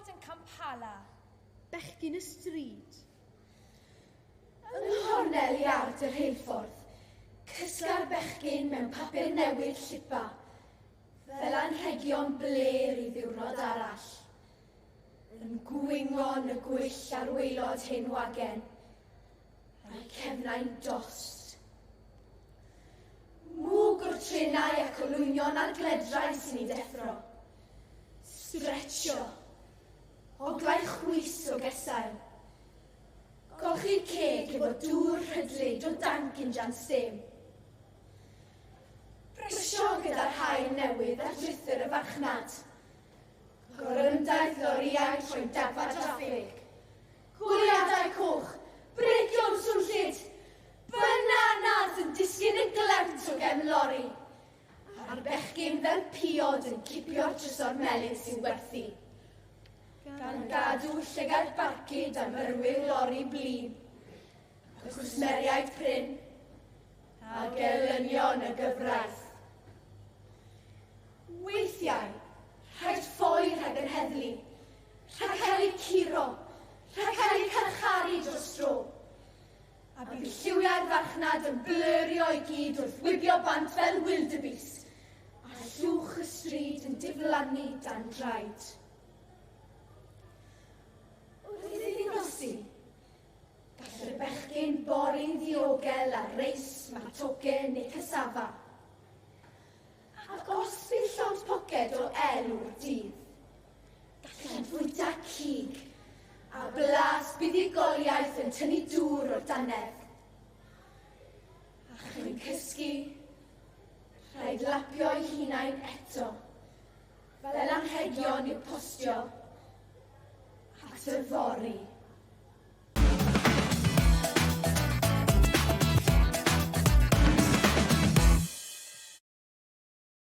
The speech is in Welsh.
Menywod yn Kampala. Bechgyn y stryd. Yng nghornel iard y rheilffordd, cysga'r bechgyn mewn papur newydd llipa, fel anrhegion blêr i ddiwrnod arall. Yn gwingo yn y gwyll ar waelod hen wagen, a'u cefnau'n dost. Mwg o'r trenau ac olwynion a'r gledrau sy'n ei deffro. Stretio. Oglau chwys o gesail. Golchi'r ceg efo dŵr rhydlyd o danc injan stêm. Brysio gyda'r haul newydd ar drithr y farchnad. Gorymdaith lorïau trwy dagfa draffig. Goleuadau coch, brecio'n swnllyd, bananas yn disgyn yn glewt o gefn lori, a'r bechgyn fel piod yn cipio'r trysor melyn sy'n werthu. Gan gadw llygad barcud am yrwyr lori blin, y cwsmeriaid prin, a gelynion y gyfraith. Weithiau, rhaid ffoi rhag yr heddlu, rhag cael eu curo, rhag cael eu carcharu dros dro. A bydd lliwiau'r farchnad yn blyrio i gyd wrth wibio bant fel wildebeest, a llwch y stryd yn diflannu dan draed. Wrth iddi nosi, gall y bechgyn bori'n ddiogel ar reis, matoke neu cassava. Ac os bydd llond poced o elw'r dydd, gallant fwyta cig a blas buddugoliaeth yn tynnu dŵr o'r dannedd. A chyn cysgu, rhaid lapio'u hunain eto, fel anrhegion i'w postio at yfory.